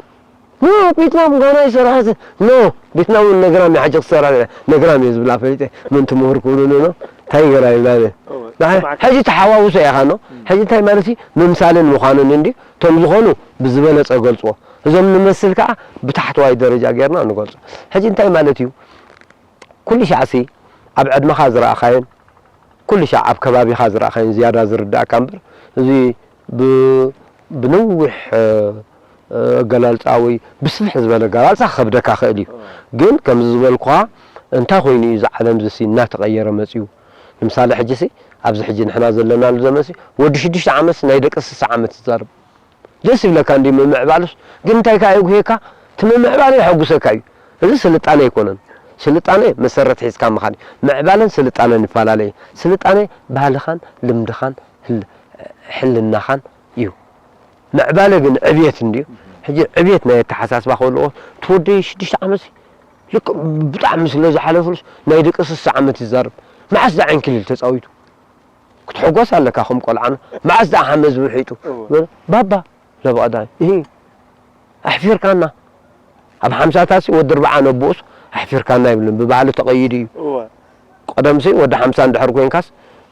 ኖ፣ ቤትናም ጋና ይሰርሓ ዘ-፣ ኖ፣ ቤትናም እውን ነግራም እያ፣ ሕጂ ክትሰርሕ እያ። ነግራም እየ ዝብላ ፈሊጠ። ምንቲ ምሁር ክብሉኒ ኖ፣ ታይገር ኣይብላን እየ። እዎ፣ ንዓይ ስማዕካ። ሕጂ ተሓዋውሶ ኢኻ ኖ። እም። ሕጂ እንታይ ማለት እዩ? ምምሳልን ምዃንን እንድዩ። እቶም ዝኾኑ ብዝበለጸ ገልጽዎ። እዞም ንመስል ከኣ ብታሕተዋይ ደረጃ ጌርና ንገልጾ። ሕጂ እንታይ ማለት እዩ? ኩሉ ሻዕሲ ኣብ ዕድመኻ ዝረኣኻዮን ኩሉ ሻዕ ኣብ ከባቢኻ ዝረኣኻዮን ዝያዳ ዝርዳእካ እምበር፣ እዚ ብ-፣ ብነዊሕ፣ እ፣ እ፣ ኣገላልጻ ወይ ብስፍሕ ዝበለ ኣገላልጻ ክኸብደካ ክእል እዩ። ግን ከምዚ ዝበልኩኻ፣ እንታይ ኮይኑ እዩ እዚ ዓለም እዚ ሲ እናተቐየረ መጺኡ? ንምሳሌ ሕጂ ሲ፣ ኣብዚ ሕጂ ንሕና ዘለናሉ ዘመን ሲ፣ ወዲ ሽዱሽተ ዓመት ሲ ናይ ደቂ ስሳ ዓመት ይዛረብ። ደስ ይብለካ እንዲ ምምዕባሉስ፣ ግን እንታይ ከኣ የጉህየካ? እቲ ምምዕባል የሐጉሰካ እዩ። እዚ ስልጣነ ኣይኮነን። ስልጣነ መሰረት ሒዝካ ምኻድ እዩ። ምዕባለን ስልጣነን ይፈላለ እዩ። ስልጣነ ባህልኻን ልምድኻን ህል-፣ ሕልናኻን እዩ። ምዕባለ ግን ዕብየት እንድዩ። ሕጂ ዕብየት ናይ ኣተሓሳስባ ክህልዎ፣ እቲ ወደይ ሽዱሽተ ዓመት ልክ ብጣዕሚ ስለ ዝሓለፉሉስ ናይ ደቂ ስሳ ዓመት ይዛረብ። መዓስ ደኣ ዕንክሊል ተጻዊቱ? ክትሕጎስ ኣለካ ከም ቆልዓ። መዓስ ደኣ ሓመዝ ውሒጡ? እወ። ባባ፣ ለበቐዳይ፣ እሂ፣ ኣሕፊርካና። ኣብ ሓምሳታት ሲ ወዲ ኣርብዓ ነቦኡስ ኣሕፊርካና ይብልን፣ ብባህሊ ተቐይዱ እዩ። እወ። ቀደምሲ ወዲ ሓምሳ እንድሕር ኮይንካስ፣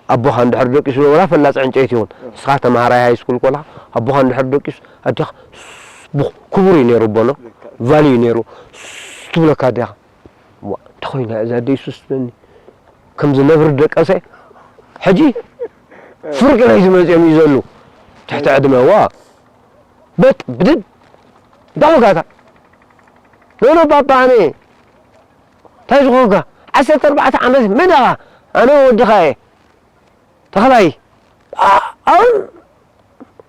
ኣቦኻ እንድሕር ደቂሱ፣ ወላ ፈላጽ ዕንጨይቲ ይኹን፣ እወ። ንስኻ ተምሃራይ ሃይስኩል ኮለኻ፣ ኣቦኻ እንድሕር ደቂሱ፣ ኣዴኻ ስ-፣ ቡ-፣ ክቡር እዩ ነይሩ ኣቦ፣ ኖ? ልክዕ። ቫልዩ እዩ ነይሩ። ስ-፣ ትብለካ ኣዴኻ። ዋ፣ እንታይ ኮይና እዛ ኣደ ይሱስ ትብለኒ? ከምዚ ነብሪ ደቀሰ፣ ሕጂ ፍርቂ ለይቲ መጺኦም እዩ ዘሉ። ትሕቲ ዕድመ፣ ዋ። በጥ፣ ብድድ። እንታይ ወጋታ? ኖ፣ ኖ፣ ባባ፣ ኣነ። እንታይ ዝኾንካ? ዓሰርተ ኣርባዕተ ዓመት መን ኢኻ? ኣነ ወድኻ እየ። ተኽላይ። ኣ-፣ ኣሁን፣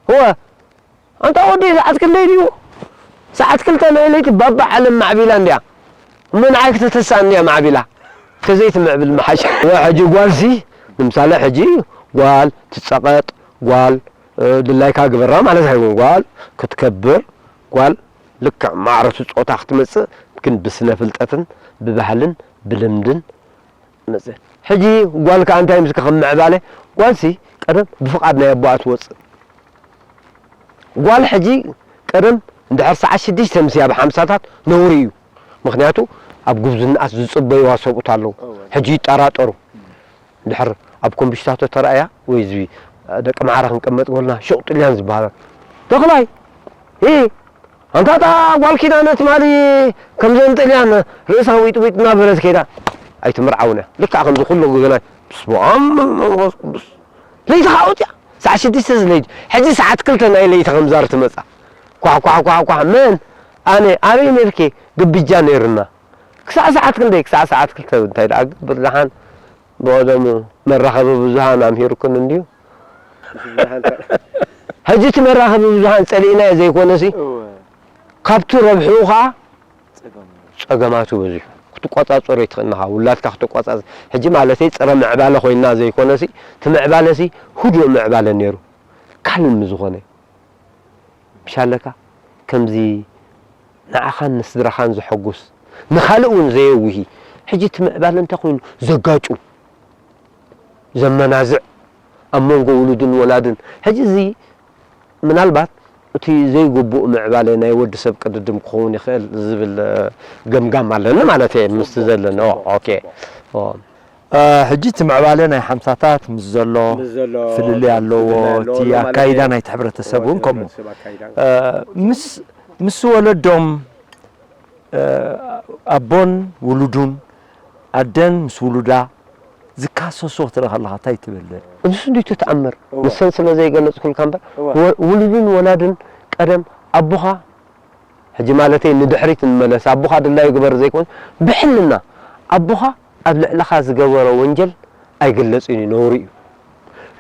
እወ። ኣንታ ወደይ፣ ሰዓት ክንደይ ድዩ? ሰዓት ክልተ ናይ ለይቲ ባባ ዓለም ማዕቢላ እንድያ። እሞ ንዓይ ክተተስኣኒ እያ ማዕቢላ። ከዘይትምዕብል ምሓሽ። ሕጂ ጓልሲ፣ ንምሳሌ፣ ሕጂ ጓል ትጸቐጥ፣ ጓል፣ እ፣ ድላይካ ግበራ ማለት ኣይኮን። ጓል ክትከብር፣ ጓል ልክዕ ማዕረቱ ጾታ ክትመጽእ፣ ግን ብስነ ፍልጠትን ብባህልን ብልምድን መጸ። ሕጂ ጓል ከኣ እንታይ ምስካ ከም ምዕባለ፣ ጓልሲ ቀደም ብፍቓድ ናይ ኣቦኣ ትወጽእ። ጓል ሕጂ ቀደም እንድሕር ሰዓት ሽዱሽተ ምስ ኣብ ሓምሳታት ነውሪ እዩ። ምኽንያቱ ኣብ ጉብዝናኣት ዝጽበይዋ ሰብኡት ኣለዉ። እወ። ሕጂ ይጠራጠሩ። እንድሕር ኣብ ኮምቢሽታቶ ተራእያ ወይ እዚ ደቂ ማዕረ ክንቅመጥ ጎልና ሹቕ ጥልያን ዝበሃላ። ተኽላይ! እ! ኣንታ እታ ጓል ኪዳነ ትማሊ ከምዘን ጥልያን ርእሳ ዊጥ ዊጥ እናበለት ከይዳ ኣይትምርዓውን እያ። ልክዕ ከምዚ ኩሉ ግዜ ናይ በስመ ኣብ መንፈስ ቅዱስ። ለይቲ ከዓ ወፂኣ። ሰዓት ሽዱሽተ ለይቲ። ሕጂ ሰዓት ክልተ ናይ ለይቲ ከምዛር ትመፃ። ኳሕ፣ ኳሕ፣ ኳሕ፣ ኳሕ። መን? ኣነ። ኣበይ ነርኪ? ግብጃ ነይርና። ክሳዕ ሰዓት ክንደይ? ክሳዕ ሰዓት ክልተ እንታይ ደኣ ግብር ደሓን ብቐደሙ መራኸቢ ብዙሃን ኣምሂርኩን እንድዩ። ሕጂ እቲ መራኸቢ ብዙሃን ጸሊእናዮ ዘይኮነሲ፣ እወ። ካብቲ ረብሕኡ ኸዓ ጸገሙ። ጸገማቱ በዚሑ ክትቆጻጸሮ ይትኽእልናኻ ውላድካ ክትቆጻጸ ሕጂ ማለተይ ጸረ ምዕባለ ኮይና ዘይኮነሲ እቲ ምዕባለሲ ህዱእ ምዕባለ ነይሩ ካልም ዝኾነ ምሻለካ ከምዚ ንዓኻን ንስድራኻን ዘሐጉስ ንኻልእ እውን ዘየውሂ ሕጂ እቲ ምዕባለ እንታይ ኮይኑ ዘጋጩ ዘመናዝዕ ኣብ መንጎ ውሉድን ወላድን ሕጂ እዚ ምናልባት እቲ ዘይግቡእ ምዕባለ ናይ ወዲ ሰብ ቅድድም ክኸውን ይኽእል ዝብል ገምጋም ኣለኒ ማለት እየ ምስቲ ዘለኒ ኦኬ ሕጂ እቲ ምዕባለ ናይ ሓምሳታት ምስ ዘሎ ፍልልይ ኣለዎ እቲ ኣካይዳ ናይቲ ሕብረተሰብ እውን ከምኡ ምስ ወለዶም ኣቦን ውሉዱን ኣደን ምስ ውሉዳ ዝካሰሱ ክትርኢ ከለኻ እንታይ ትብል? ንሱ እንድዩ እቲ ተኣምር። ንሰን ስለ ዘይገለጽኩልካ እምበር ውሉድን ወላድን ቀደም ኣቦኻ ሕጂ ማለተይ ንድሕሪት ንመለስ ኣቦኻ ድላዩ ግበር ዘይኮነስ ብሕልና ኣቦኻ ኣብ ልዕለኻ ዝገበሮ ወንጀል ኣይግለጽን እዩ ነውሪ እዩ።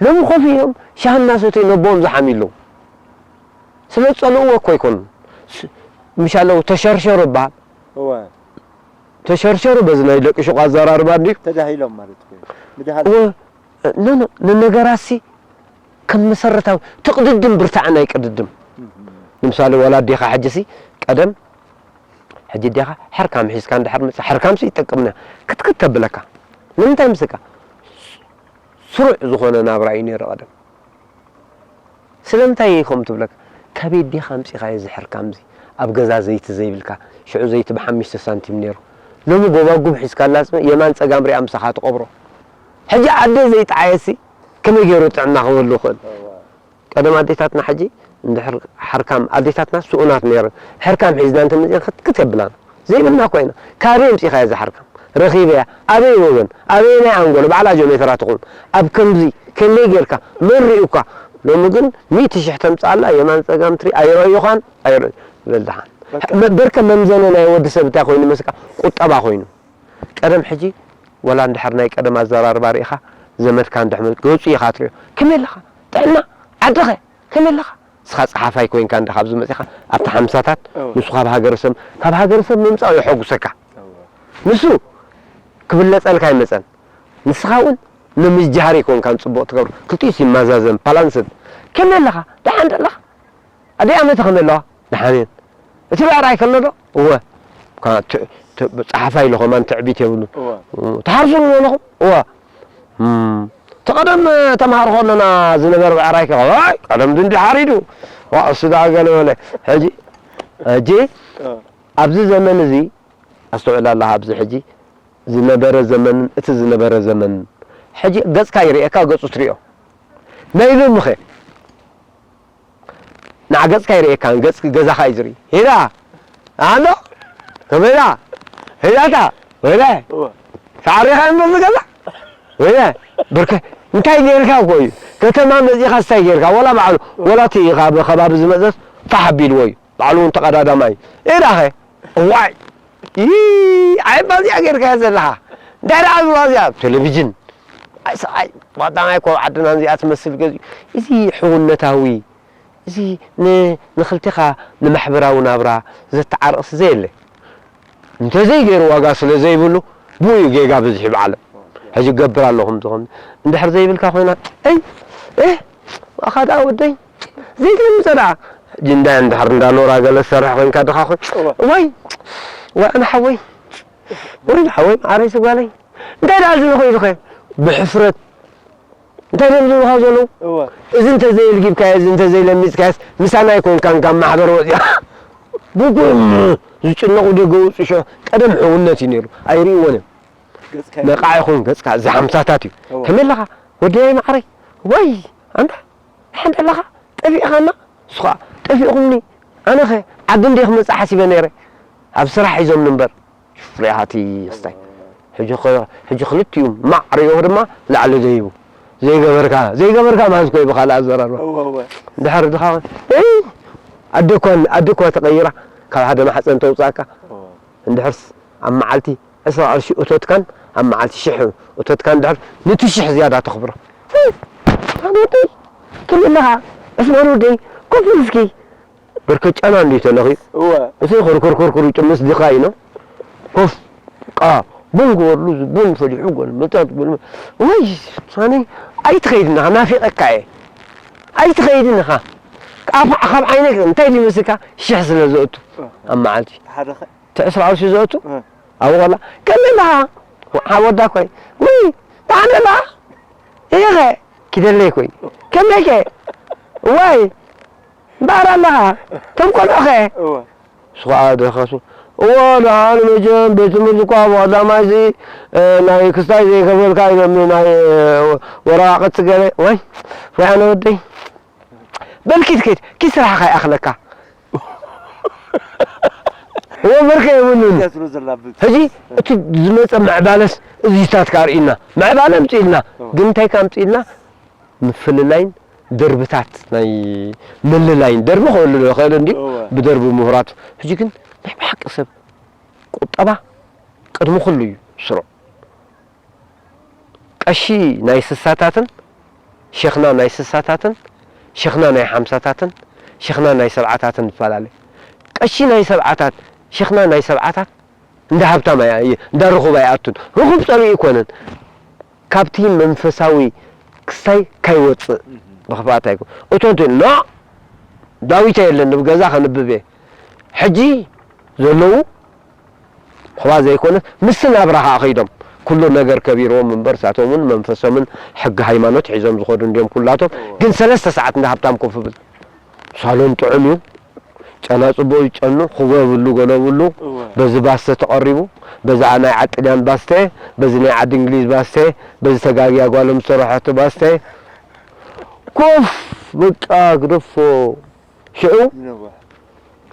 ሎሚ ኮፍ ኢሎም ሻሂ እናሰተዩ ነቦኦም ዝሓምዩ ኣለዉ። ስለ ዝጸልእዎ እኮ ኣይኮኑን። ምሻለው ተሸርሸሩ ይበሃል። እወ። ተሸርሸሩ በዚ ናይ ደቂ ሹቕ ኣዘራርባ እንድዩ። ተዳሂሎም ማለት እኮ እዩ። ምድሃል እወ። ኖ ኖ ንነገራሲ ከም መሰረታዊ ትቕድድም ብርታዐ ናይ ቅድድም። ንምሳሌ ዋላ ኣዴኻ ሕጂሲ ቀደም ሕጂ ኣዴኻ ሕርካም ሒዝካ እንድሕር መጽእ ሕርካምሲ ይጠቅምና ክትክት ተብለካ ንምንታይ ምስካ ስሩዕ ዝኾነ ናብራ እዩ ነይሩ ቀደም። ስለምንታይ እየ ከምኡ ትብለካ? ካበይ ኣዴኻ ኣምጺኻዮ እዚ ሕርካምዚ? ኣብ ገዛ ዘይቲ ዘይብልካ፣ ሽዑ ዘይቲ ብሓሙሽተ ሳንቲም ነይሩ። ሎሚ ጎባጉብ ሒዝካ ኣላጽመ የማን ጸጋም ሪኣ ምሳኻ ትቐብሮ። ሕጂ ኣደ ዘይጠዓየሲ ከመይ ገይሩ ጥዕና ክህሉ ይኽእል? ቀደም ኣዴታትና ሕጂ እንድሕር ሓርካም ኣዴታትና ስኡናት ነይረን። ሕርካም ሒዝና እንተመጺአን ክትክት የብላን። ዘይብልና እኮ ኢና። ካበይ ኣምጺኻያ እዛ ሓርካም? ረኺበያ ኣበይ ወገን ኣበየናይ ኣንጎሎ ባዕላ ጀሜትራ ትኹን ኣብ ከምዚ ከመይ ጌርካ መን ሪኡካ ሎሚ ግን ሚእቲ ሽሕ ተምጽኣላ የማን ጸጋም ትሪ ኣይረዩኻን ኣይረዩ በል ደሓን በርከ መምዘነ ናይ ወዲ ሰብ እንታይ ኮይኑ መስካ ቁጠባ ኮይኑ ቀደም ሕጂ ወላ እንድሕር ናይ ቀደም ኣዘራርባ ሪኢኻ ዘመድካ እንድሕር ገጹ ኢኻ ትሪኦ ከመይ ኣለኻ ጥዕና ዓድኸ ከመይ ኣለኻ ንስኻ ጸሓፋይ ኮይንካ እንዳ ካብዚ መጺኻ ኣብቲ ሓምሳታት ንሱ ካብ ሃገረሰብ ካብ ሃገረሰብ ምምጻኡ የሐጉሰካ ንሱ ክብለጸልካ ኣይመጸን ንስኻ እውን ንምጅሃር ይኮንካን ጽቡቕ ትገብሮ ክልቲኡስ ይመዛዘን ባላንስድ ከመይ ኣለኻ ደሓን ኣለኻ ኣደይ ኣመተ ከመይ ኣለዋ ደሓን እየን እቲ ብዕራይ ከሎ ዶ እወ ጸሓፋይ ኢሉ ከማን ትዕቢት የብሉን ትሓርሱ ኣለኹም እወ እቲ ቀደም ተምሃር ከለና ዝነበረ ብዕራይ ከ ዋይ ቀደም ድንዲ ሓሪዱ ዋ እሱ ደኣ ገለ በለ ሕጂ ሕጂ ኣብዚ ዘመን እዚ ኣስተውዕል ኣለኻ ኣብዚ ሕጂ ዝነበረ ዘመንን እቲ ዝነበረ ዘመንን ሕጂ ገጽካ ይርእየካ ገጹ ትሪኦ ናይ ሎሚ ኸ ንዓ ገጽካ ይርእየካን ገጽ ገዛኻ እዩ ዝርኢ ሄዳ ኣሎ ከመይ ኢላ ሄዳታ ወይለ ሳዕሪኻ እምበር ዝገዛ ወይለ ብርከ እንታይ ጌርካ እኮ እዩ ከተማ መጺኻ ስታይ ጌርካ ወላ ባዕሉ ወላ እቲ ኢኻ ብኸባቢ ዝመጸስ ፋሕ ኣቢልዎ እዩ ባዕሉ እውን ተቐዳዳማይ እዩ ሄዳኸ እዋይ ይይ ዓይባ እዚኣ ጌርካያ ዘለኻ እንታይ ደኣ ዝብላ እዚኣ ቴሌቪዥን ኣይ ሰብኣይ ዋጣማይ እኮ ኣብ ዓድና እዚኣ ትመስል ገዚኡ እዚ ሕውነታዊ እዚ ንክልቴኻ ንማሕበራዊ ናብራ ዘተዓርቕሲ ዘየለ እንተዘይገይሩ ዋጋ ስለ ዘይብሉ ብኡ እዩ ጌጋ ብዝሒ ብዓለም ሕጂ ገብር ኣለኹም ዝኾን እንድሕር ዘይብልካ ኮይና ይ እ ዋኻ ደኣ ወደይ ዘይትልምፀ ደኣ ሕጂ እንዳ እንድሕር እንዳ ኖራ ገለ ዝሰርሕ ኮይንካ ድኻ ኮይ ዋይ ዋይ ኣነ ሓወይ ወይ ሓወይ መዓረይ ስጓለይ እንታይ ደኣ ዝንኾ ኢሉኸ ብሕፍረት እንታይ ደም ዝብልኻ ዘለዉ እዚ እንተ ዘየልጊብካዮ እዚ እንተ ዘይለሚፅካዮስ ምሳና ኣይኮንካን ካብ ማሕበር ወፂኻ ብጉም ዝጭነቑ ደገ ውፅሾ ቀደም ሕውነት እዩ ነይሩ ኣይርእይዎን እዮም ነቓዕ ይኹን ገፅካ እዚ ሓምሳታት እዩ ከመይ ኣለኻ ወደይ መዓረይ ወይ ኣንታ ሓንቲ ኣለኻ ጠፊእኻና ንስኻ ጠፊእኹምኒ ኣነኸ ዓዲ እንደ ክመፅእ ሓሲበ ነይረ ኣብ ስራሕ ሒዞምኒ እምበር ሪኢኻ እቲ ስታይ ሕጂ ክልቲኡ ማዕ ሪኦ ድማ ላዕሊ ደይቡ ዘይገበርካ ዘይገበርካ ማለት ኮይ ብኻልእ ኣዘራርባ ድሕር ድኻ ኣደ እኳ ኣደ እኳ ተቐይራ ካብ ሓደ ማሕፀን ተውፅኣካ እንድሕርስ ኣብ መዓልቲ ዕስራ ቅርሺ እቶትካን ኣብ መዓልቲ ሽሕ እቶትካን እንድሕር ንቲ ሽሕ ዝያዳ ተኽብሮ ወደይ ክልልኻ ዕስማን ወደይ ኮፍ እስኪ በርከጫና እንዲ ተለኺ እወ እቲ ኩርኩር ኩርኩር ጭምስ ድኻ ኢኖ ኮፍ ቃ ቡን ገበርሉ፣ ቡን ፈሊሑ፣ ጎል መጠጥ፣ ጎል መ-፣ ወይ ሳኒ፣ ኣይትኸይድን ኢኻ፣ ናፊቐካ እየ። ኣይትኸይድን ኢኻ። ካብ፣ ካብ ዓይነይ እንታይ ድዩ መስልካ? ሽሕ ስለ ዘእቱ ኣብ መዓልቲ። ሓደ ኸ? እቲ ዕስራ ቅርሺ ዘእቱ? እ። ኣብኡ ከላ፣ "ከመይ ኣለኻ?" "ሓወዳ ኮይ?" "ውይ፣ ደሓን ኣለኻ?" "እየ ኸ?" "ኪደለይ ኮይ?" "ከመይ ከ?" "ዋይ፣ እምበኣር ኣለኻ?" "እቶም ቆልዑ ኸ?" እወ። ንሱ ኸዓ ደኸሱ፣ "እወ፣ ደሓን መቸም ቤት ትምህርቲ እኳ ኣብ ቀዳማይ እዚ፣ እ፣ ናይ ክስታይ ዘይከፈልካ ኢሎምኒ፣ ናይ፣ እ፣ ወረቓቕቲ ገለ። ወይ፣ ወይ ኣነ ወደይ። በል ኪድ፣ ኪድ፣ ኪድ ስራሕኻ ይኣኽለካ።" እወ፣ በርከ የብሉን። እያ ትብሎ ዘላ ብ-፣ ሕጂ እቲ ዝመጸ ምዕባለስ እዚታት ከኣ ርኢና። ምዕባለ ኣምጺእልና። እወ። ግን እንታይ ከ ኣምጺእልና? ምፍልላይን ደርብታት ናይ ምልላይን፣ ደርቢ ክህሉ ይኽእል እንድዩ፣ እወ። ብደርቢ ምሁራት። ሕጂ ግን ናይ ብሓቂ ሰብ ቁጠባ ቅድሚ ኩሉ እዩ ስሩዕ። ቀሺ ናይ ስሳታትን ሸኽና ናይ ስሳታትን ሸኽና ናይ ሓምሳታትን ሸኽና ናይ ሰብዓታትን ይፈላለ። ቀሺ ናይ ሰብዓታት፣ ሸኽና ናይ ሰብዓታት እንዳ ሃብታም ኣያ-፣ እንዳ ርኹብ ኣይኣቱን። ርኹብ ጸልኡ ኣይኮነን። ካብቲ መንፈሳዊ ክስታይ ካይወጽእ ብኽፍኣት ኣይኮ-፣ እቶ እንተ ኢሉ፣ "ኖ፣ ዳዊት የለን፣ ኣብ ገዛ ከንብብ እየ።" ሕጂ ዘለዉ ኣሕዋት ዘይኮነ፣ ምስ ናብራ ኸዓ ኸይዶም፣ ኩሉ ነገር ከቢርዎም እምበር፣ ንሳቶም እውን መንፈሶምን ሕጊ ሃይማኖት ሒዞም ዝኸዱ እንድዮም ኩላቶም። ግን ሰለስተ ሰዓት እንዳ ሃብታም ኮፍ ብል፣ ሳሎን ጥዑም እዩ። ጨና ጽቡቕ ይጨኑ፣ ክጎ የብሉ፣ ገለ የብሉ። እወ። በዚ ባስተ ተቐሪቡ፣ በዚ ናይ ዓዲ ጥልያን ባስተ፣ በዚ ናይ ዓዲ እንግሊዝ ባስተ፣ በዚ ተጋግያ ጓሎም ዝሰርሐቶ ባስተ። ኮፍ፣ በቃ ግደፎ። ሽዑ ይነውሕ።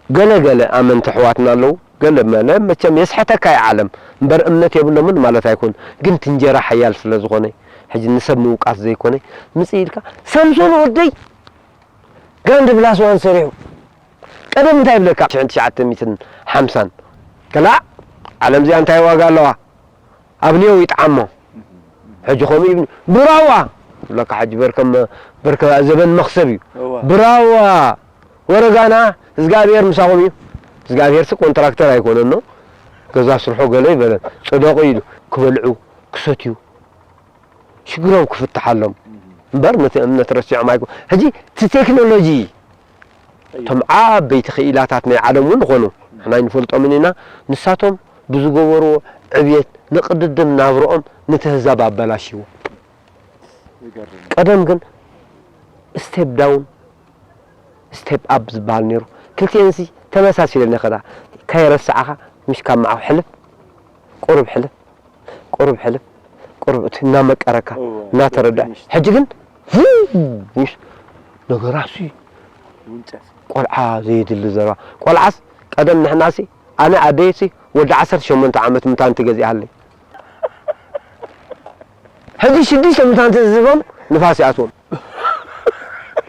ገለ ገለ ኣመንቲ ኣሕዋትና ኣለዉ። ገለ መለ መቸም የስሕተካ እዩ ዓለም። እምበር እምነት የብሎምን ማለት ኣይኮን። ግን እቲ እንጀራ ሓያል ስለ ዝኾነ፣ ሕጂ ንሰብ ምውቃስ ዘይኮነ፣ ምጽእ ኢልካ፣ ሳምሶን ወደይ፣ ጋንዲ ፕላስ ዋን ሰሪሑ። ቀደም እንታይ ይብለካ? ሽሕን ትሽዓተ ሚእትን ሓምሳን። ከላ ዓለም እዚኣ እንታይ ዋጋ ኣለዋ? ኣብ ኔው ይጥዓሞ። ሕጂ ከምኡ ይብሉ። ብራዋ! ይብለካ ሕጂ በርከም-፣ በርከ ዘበን መኽሰብ እዩ። እዋ። ብራዋ! ወረጋና፣ እዝጋብሔር ምሳኹም እዩ። እዝጋብሔርሲ ኮንትራክተር ኣይኮነን ነው። ገዛ ስርሖ ገለ ይበለን። ጽደቑ ኢሉ። ክበልዑ፣ ክሰትዩ። ሽግሮም ክፍትሓሎም እምበር ነቲ እምነት ረሲዖም ኣይኮ-፣ ሕጂ እቲ ቴክኖሎጂ እቶም ዓበይቲ ክኢላታት ናይ ዓለም እውን ዝኾኑ ንሕና ኣይንፈልጦምን ኢና። ንሳቶም ብዝገበርዎ ዕብየት ንቕድድም ናብርኦም ነቲ ህዛብ ኣበላሽዎ። ይገርም። ቀደም ግን ስቴፕ ዳውን ስቴፕ ኣፕ ዝበሃል ነይሩ። ክልቲኤንሲ ተመሳሲለን ይኸዳ። ከይረሳዕኻ ምሽ ካብ መዓው ሕልፍ፣ ቁሩብ ሕልፍ፣ ቁሩብ ሕልፍ፣ ቁሩብ እቲ እናመቀረካ፣ እወ፣ እናተረዳ። ፊኒሽ። ሕጂ ግን፣ ፉ! ምሽ ነገራሲ ውንጨፍ። ቆልዓ ዘየድሊ ዘረባ። ቆልዓስ ቀደም ንሕናሲ፣ ኣነ ኣደይሲ ወዲ ዓሰርተ ሸሞንተ ዓመት ምታንቲ ገዚኣለይ። ሕጂ ሽዱሽተ ምታንቲ ዝህቦም ንፋስ ይኣትዎም።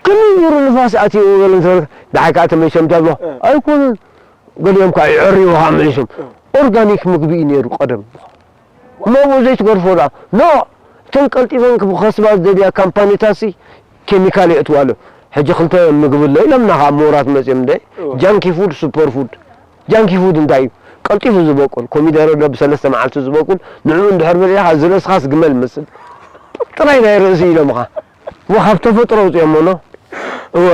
ከመይ ገይሩ ንፋስ ኣትይዎ በሉ እንተበልካ፣ ደሓይ ከኣ ተመሊሶም እንታይ ይብሉ? እ። ኣይኮኑን። ገሊኦም ከኣ ይዕርዩ ከኣ መሊሶም። እ። ኦርጋኒክ ምግቢ እዩ ነይሩ ቀደም። እሞ ኣብኡ ዘይትገድፎ ደኣ። ኖ! እተን ቀልጢፈን ክኸስባ ዝደልያ ካምፓኒታትሲ ኬሚካል የእትዋ ኣሎ። ሕጂ ክልተ ምግቢ ኣሎ ኢሎምና ከኣ ምሁራት መጺኦም እንደ እወ። ጃንኪ ፉድ፣ ሱፐር ፉድ። ጃንኪ ፉድ እንታይ እዩ? ቀልጢፉ ዝበቁል፣ ኮሚደረ ዶ ብሰለስተ መዓልቲ ዝበቁል፣ ንዕኡ እንድሕር በሊዕኻ ዝርእስኻስ ግመል ይመስል። ጥራይ ናይ ርእሲ ኢሎምኻ። እሞ ካብ ተፈጥሮ ኣውጺኦሞ ኖ? እወ፣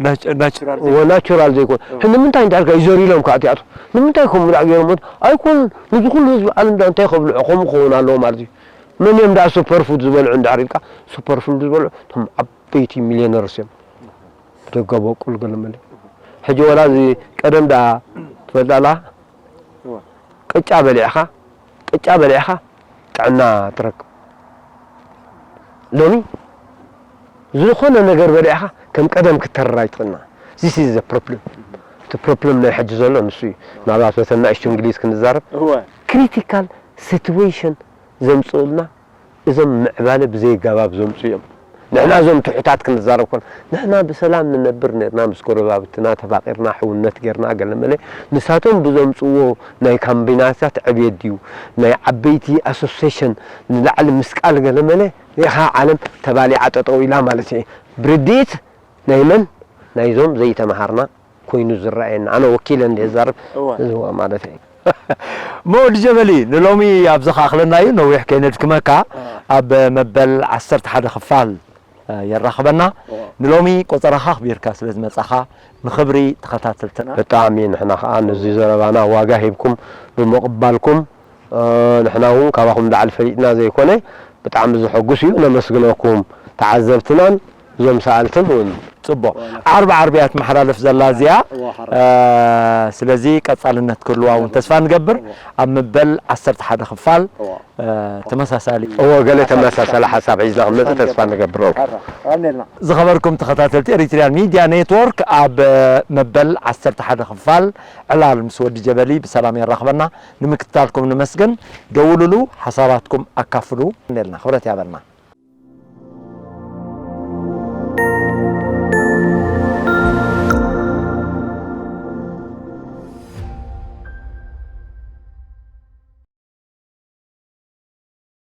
ናቹ-፣ ናቹራል እወ፣ ዘይኮነ። ናቹራል ዘይኮነ። እወ። ንምንታይ እንዳልካ ይዘሩ ኢሎም ከኣ እቲኣቶም? ንምንታይ ከምኡ ደኣ ገይሮሞ? ኣይኮኑን። ነዚ ኩሉ ህዝቢ ዓለም ደኣ እንታይ ከብልዖ? ከምኡ ክኸውን ኣለዎ ማለት እዩ። መን እዮም ደኣ ሱፐር ፉድ ዝበልዑ እንድሕር ኢልካ፣ ሱፐር ፉድ ዝበልዑ እቶም ዓበይቲ ሚልዮነርስ እዮም። ብደገ በቁል ገለ መለ። ሕጂ ወላ እዚ ቀደም ደኣ ትፈልጣ ኣለኻ? እወ። ቅጫ በሊዕኻ፣ ቅጫ በሊዕኻ ጥዕና ትረክብ። ሎሚ ዝኾነ ነገር በሊዕኻ ከም ቀደም ክትተርር ኣይትኽእልና። This is the problem። እቲ ፕሮብለም ናይ ሕጂ ዘሎ ንሱ እዩ። ናብራት በተን ናእሽቱ እንግሊዝ ክንዛረብ፣ እወ። ክሪቲካል ሲትዌሽን ዘምጽኡልና እዞም ምዕባለ ብዘይ ኣገባብ ዘምጽኡ እዮም። ንሕና እዞም ትሑታት ክንዛረብ ኮን፣ ንሕና ብሰላም ንነብር ነርና ምስ ጎረባብትና ተፋቒርና፣ ሕውነት ጌርና ገለ መለ፣ ንሳቶም ብዘምጽዎ ናይ ካምቢናታት ዕብየት ድዩ፣ ናይ ዓበይቲ ኣሶሴሽን ንላዕሊ ምስቃል ገለ መለ፣ ኢኻ ዓለም ተባሊዓ ጠጠው ኢላ ማለት እየ። ብርድኢት ናይ መን? ናይዞም ዘይተምሃርና ኮይኑ ዝረኣየና። ኣነ ወኪለ እንድየ ዝዛረብ እወ። እወ ማለት እየ። እሞ ወዲ ጀበሊ፣ ንሎሚ ኣብዚ ክኣኽለና እዩ፣ ነዊሕ ከይነድክመካ። ኣብ መበል ዓሰርተ ሓደ ክፋል የራኽበና። ንሎሚ ቆጸራኻ ኣኽቢርካ ስለ ዝመጻኻ ንኽብሪ ተኸታተልትና። ብጣዕሚ ንሕና ኸኣ ነዚ ዘረባና ዋጋ ሂብኩም ብምቕባልኩም፣ እ፣ ንሕና እውን ካባኹም ላዕሊ ፈሊጥና ዘይኮነ ብጣዕሚ ዘሐጉስ እዩ። ነመስግነኩም ተዓዘብትናን እዞም ሰኣልትን እውን። ጽቡቕ። ዓርቢ ዓርቢ እያ ትመሓላለፍ ዘላ እዚኣ። እ፣ ስለዚ ቀጻልነት ክህልዋ እውን ተስፋ ንገብር። ኣብ መበል ዓሰርተ ሓደ ክፋል እ፣ ተመሳሳሊ እዎ፣ ገለ ተመሳሳሊ ሓሳብ ሒዝና ክንመጽእ ተስፋ ንገብር። ዝኸበርኩም ተኸታተልቲ ኤሪትሪያን ሚድያ ኔትወርክ፣ ኣብ መበል ዓሰርተ ሓደ ክፋል ዕላል ምስ ወዲ ጀበሊ ብሰላም የራኽበና። ንምክትታልኩም ንመስግን። ደውሉሉ፣ ሓሳባትኩም ኣካፍሉ። ቀኒልና። ክብረት ያበልና።